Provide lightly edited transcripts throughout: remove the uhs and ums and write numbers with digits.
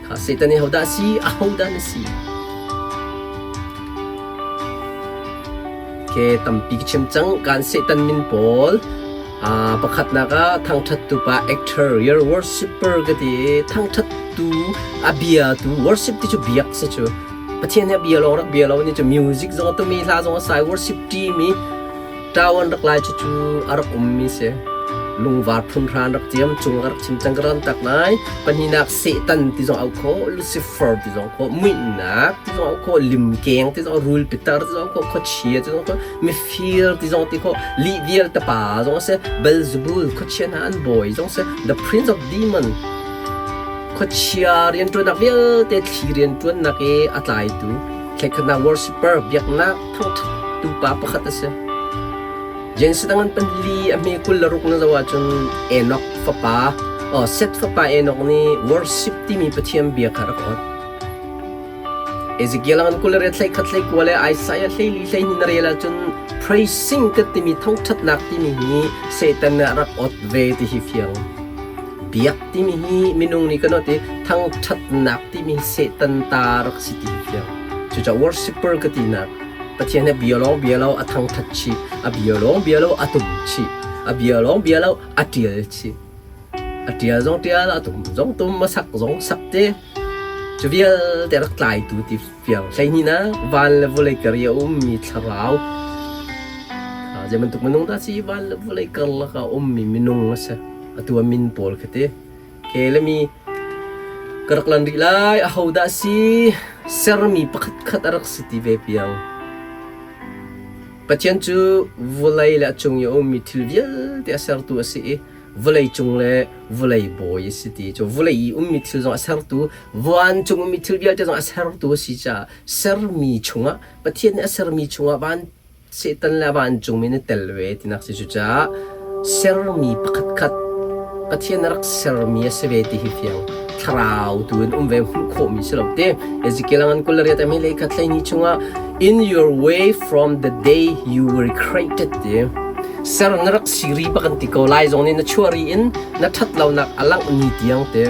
Kha Satan hi hodah a si? Ahodah na si? Ke tampi ka chim cang. Kan Satan min pawl pakhatnak ah thangṭhattu pa actor, your worshipper ka ti i thangṭhattu a biatu worship ti cu biak si cu. Pathian he bia lawng rak bia lo ni cu music zong a tumi hla zong a sai worship team i ṭau an rak lai cucu a rak ummi si. Lungvar phun hra an rak ciam, cung a rak chim cang ka rak tak lai. Pahnihnak Satan ti zong au khawh, Lucifer ti zong khawh, muihnak ti zong au khawh, limkeng ti zong, rul pitar ti zong khawh, khuachia ti zong khawh, mifir ti zong ti khawh, lih vialte pa zong a si, Beelzebul khuachia hna an bawi zong si, the prince of demon khuachia rianṭuannak vialte thli rianṭuannak i a tlaitu thlekhatnak worshipper biaknak thangṭhattu pa pakhat a si. Genesis dang an panli a hme 26 na zoh ahcun Enoch fapa oh, Seth fapa Enoch nih worship timi Pathian bia kha rak ot. Ezekiel an kul le hlei khat hlei kua le Isaiah hlei li hlei hnih na rel ahcun praising ka timi thangṭhatnak timi hi Satan nih a rak ot ve ti hi fiang. Biak timi hi minung nih kan ot i thangṭhatnak timi hi Satan ta rak si ti hi fiang. Cucaah worshipper ka tinak Pathian he bia lawng bia lo a thangṭhat chih, a bia lawng bia lo a tum chih, a bia lawng bia lo a ṭial chih. A ṭial zong ṭial, a tum zong tum, a sak zong sak te. Cu vialte rak tlaitu ti fiang 12 nak van le vawlei kar i a ummi thlarau zei bantuk minung dah si van le vawlei karlak ah ummi minung a si. Atu a min pawl khi ti. Ke le mi ka rak lan rih lai ahodah si sermi pakhat khat a rak si ti ve piang. Pathian cu vawlei le a cung i a ummi thil vialte a sertu a si i vawlei cung le vawlei bawi a si ti cu vawlei i ummi thil zong a sertu vancung ummi thil vialte zong a sertu a si caah sermi chungah Pathian nih a sermi chungah van Satan le vancungmi nih tel ve tinak si cucaah sermi pakhatkhat Pathian a rak sermi a si ve ti hi fiang thlarau tu in um ve hmuh khawhmi si lo te Ezekiel ngan 28 a lei khat hlei ni chungah in your way from the day you were created ti ser na rak si ri bak an ti ko lai zong nih na chuah ri in na ṭhat lonak a langh ni tiang te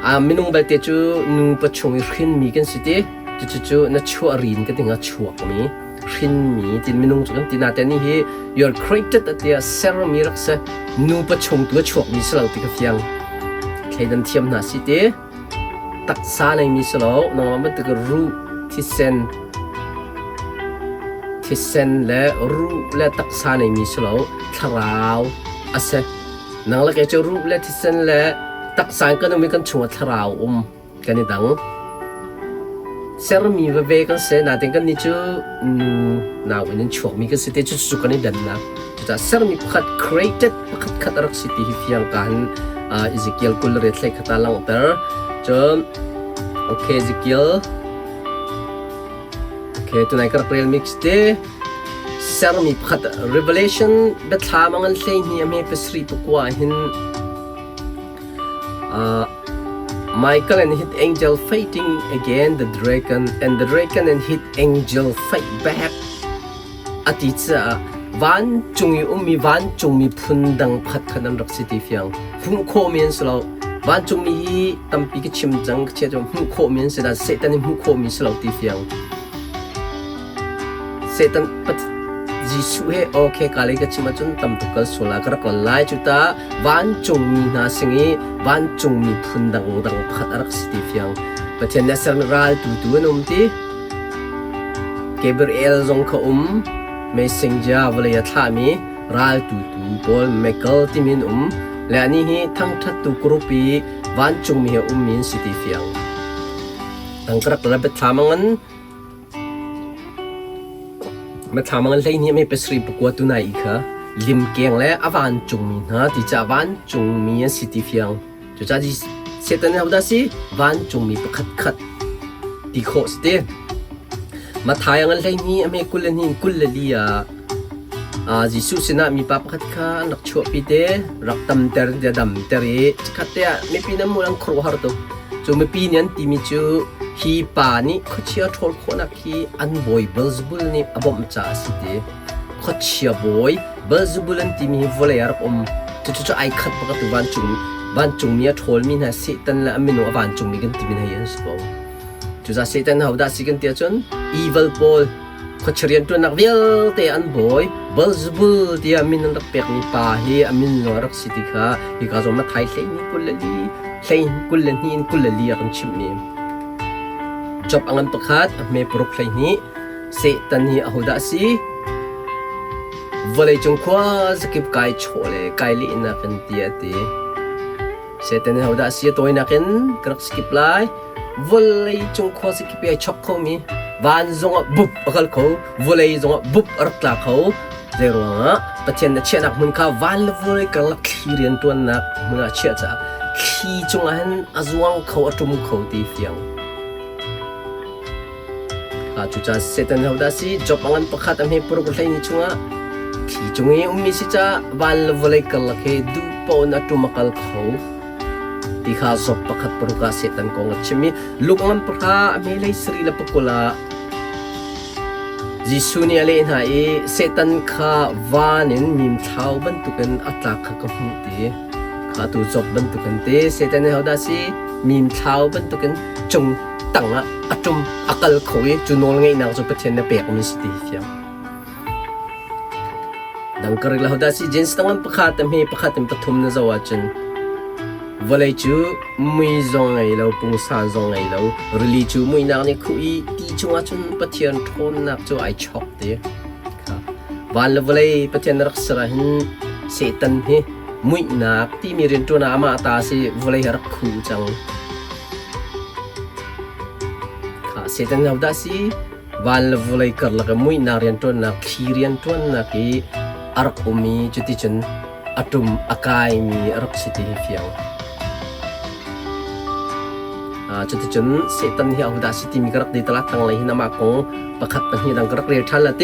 a minung belte cu nu pachung i hrinmi kan si ti cucu na chuah rin ka ding a chuakmi hrinmi tin minung cu kan ti na te ni hi you are created atia sermi rak se nu pachung tu a chuakmi si lo ti ka fiang thleidan thiam hna si ti Taksa neimi si lo, nangmah bantuk ruh, thisen, thisen le ruh le taksa neimi si lo, thlarau a si. Nang le kei cu ruh le thisen le taksa in kan um i kan chungah thlarau um kan i dang. Sermi veve kan si, nain kannih cu nu nau in an chuakmi kan si te cu cu kan i dannak. Cucaah sermi pakhat created pakhat khat a rak si ti hi fiang ka hin Ezekiel 28 hlei khat ah langhter. Cun okay Ezekiel okay tunai ka rak rel mi te sermi pakhat Revelation biathlam a ngan hlei hni a hme pasarih pakua hin Michael and his angel fighting again the dragon and the dragon and his angel fight back A ti caah vancung i ummi vancungmi phun dang pakhat khan an rak si ti fiang. Hmuh khawhmi an si lo. Vancungmi hi tampi ka chim cang ka chia cu hmuh khawhmi an si nain Satan hi hmuh khawhmi si lo ti fiang. Satan Jesuh he okay ka lei ka chim ahcun tam tuk kal sual ah ka rak lan lai cu ta vancungmi hna sing i vancungmi phun dangdang pakhat a rak si ti fiang. Pathian nih a sermi ral tu tu an um ti. Gabriel zong kha um, messenger vawlei a thlahmi raltutu pawl Michael timi an um. Le anih hi thangṭhattu group i vancungmi he ummi an si ti fiang. Tangkarak le biathlam a ngan. Biathlam a ngan 12 mei pasarih pakua tu nai i kha limkeng le a vancungmi hna ti caah vancungmi an si ti fiang. Cucaah Satan nih hodah si? Vancungmi pakhat khat ti khawh si ti. Matthai a ngan 12 a hme 22 24 ah Jesuh sinah mipa pakhat kha an rak chuahpi te, rak tamter in damter i chikkhat te ah mipi nan hmuh an khuaruahhar tuk. Cu mipi nih an timi cu hi pa nih khuachia ṭhawl khawhnak hi an bawi Beelzebul nih a bawmh caah a si ti. Khuachia bawi Beelzebul an timi hi vawlei ah rak um. Cucu ai khat bak atu vancung. Vancungmi a ṭhawlmi hna Satan le a minung a vancungmi kan timi hna hi an si ko. Cucaah Satan hodah si kan ti ahcun evil pawl khuachia rianṭuannak vialte an bawi Beelzebul tiah min an rak pekmi pa hi a min zong a rak si ti kha hika zawn Matthai hleihnih 24 hlei 22 in 24 a kan chimhmi. Job a ngan pakhat a hme paruk 12 Satan hi ahodah a si? Vawleicung khua zakip kai chawh le kai lehnak in tiah a ti. Satan hi hodah a si a tawinak in ka rak skip lai. Vawleicung khua zakip i ai chok khomi van zongah bup a kal kho, vawlei zongah bup a rak tla kho. Zei ruangah Pathian na chiahnak hmun kha van le vawlei karlak thli rianṭuannak hmun ah a chiah caah thli cungah hin a zuang kho, a ṭum kho ti fiang. Cucaah Satan hodah a si? Job a ngan pakhat a hme paruk hleihnih chungah thli cung i ummi si caah van le vawlei karlak hi duh paoh in a ṭum a kal kho ti kha Job pakhat paruk ah Satan kong a chim i Luke ngan pahra a hme hlei sarih le pakul ah Jesuh nih a leh hna i Satan kha van in mimthlau bantukin a tlak kha ka hmuh ti. Kha tu Job bantukin te Satan hi hodah a si? Mimthlau bantukin cung tangah a ṭum a kal kho i cu nawlngeihnak cu Pathian na pekmi si ti hi fiang. Dang ka ril hodah si James tangam pakhat a hme pakhat in pathum na zoh ahcun vawlei cu mui zong ngei lo pungsan zong ngei lo rili cu muihnak nih khuh i ti chungah cun Pathian ṭhawnnak cu ai chok ti kha van le vawlei Pathian na rak ser ah hin Satan hi muihnak timi rianṭuan ah amah ta si vawlei hi a rak khu cang. Satan hodah si? Van le vawlei karlak i muihnak rianṭuannak, thli rianṭuannak i a rak um i cuticun a ṭum a kaimi a rak si ti hi fiang. Cuticun Satan hi ahodah si timi ka rak ti tala tanglei hin amah kong pakhat pahnih dang ka rak rel ṭhan la.